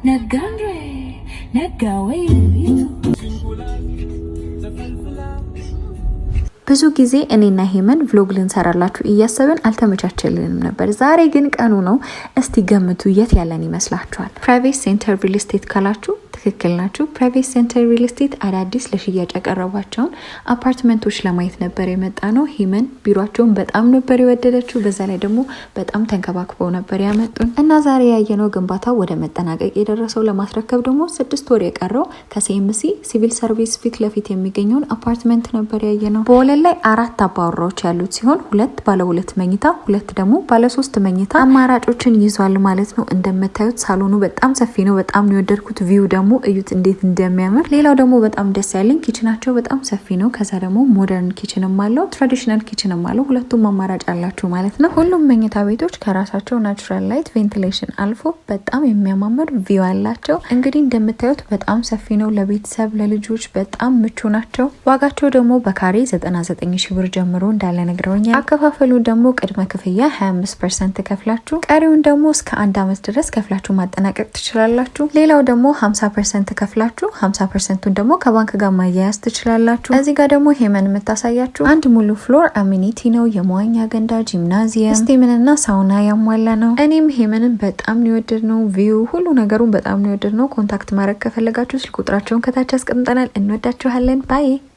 ነጋ ነጋ ወይ ሌሊቱ። ብዙ ጊዜ እኔና ሄመን vlog ልንሰራላችሁ እያሰብን አልተመቻቸልንም ነበር። ዛሬ ግን ቀኑ ነው። እስቲ ገምቱ፣ የት ያለን ይመስላችኋል? Private Center Real Estate ካላችሁ ትክክል ናችሁ። Private Center Real Estate አዳዲስ ለሽያጭ ያቀረቧቸውን አፓርትመንቶች ለማየት ነበር የመጣነው። ሄመን ቢሯቸውን በጣም ነበር የወደደችው። በዛ ላይ ደግሞ በጣም ተንከባክበው ነበር ያመጡን እና ዛሬ ያየነው ግንባታው ወደ መጠናቀቅ የደረሰው፣ ለማስረከብ ደግሞ 6 ወር የቀረው፣ ከሲኤምሲ ሲቪል ሰርቪስ ፊት ለፊት የሚገኘውን አፓርትመንት ነበር ያየነው። በወለል ላይ አራት አባወራዎች ያሉት ሲሆን ሁለት ባለ ሁለት መኝታ፣ ሁለት ደግሞ ባለ ሶስት መኝታ አማራጮችን ይዟል ማለት ነው። እንደምታዩት ሳሎኑ በጣም ሰፊ ነው። በጣም ነው የወደድኩት። View ደግሞ እዩት እንዴት እንደሚያምር። ሌላው ደግሞ በጣም ደስ ያለኝ kitchen ኣቸው በጣም ሰፊ ነው። ከዛ ደግሞ modern kitchen ም አለው፣ traditional kitchen ም አለው። ሁለቱም አማራጭ አላችሁ ማለት ነው። ሁሉም መኝታ ቤቶች ከራሳቸው natural light ventilation አልፎ በጣም የሚያማምር view አላቸው። እንግዲህ እንደምታዩት በጣም ሰፊ ነው። ለቤተሰብ፣ ለልጆች በጣም ምቹ ናቸው። ዋጋቸው ደግሞ በካሬ 99 ሺ ብር ጀምሮ እንዳለ ነግረውኛል። አከፋፈሉ ደግሞ ቅድመ ክፍያ 25% ከፍላችሁ ቀሪውን ደግሞ እስከ አንድ አመት ድረስ ከፍላችሁ ማጠናቀቅ ትችላላችሁ። ሌላው ደግሞ 50% ከፍላችሁ 50% ኡን ደግሞ ከባንክ ጋር ማያያዝ ትችላላችሁ። እዚህ ጋር ደግሞ ሄመን የምታሳያችሁ አንድ ሙሉ floor amenity ነው። የመዋኛ ገንዳ፣ ጂምናዚየም፣ steam ንና ሳውና ያሟላ ነው። እኔም ሄመንን በጣም ነው የወደድነው። View፣ ሁሉ ነገሩን በጣም ነው የወደድነው። Contact ማድረግ ከፈለጋችሁ ስልክ ቁጥራቸውን ከታች አስቀምጠናል። እንወዳችኋለን። Bye.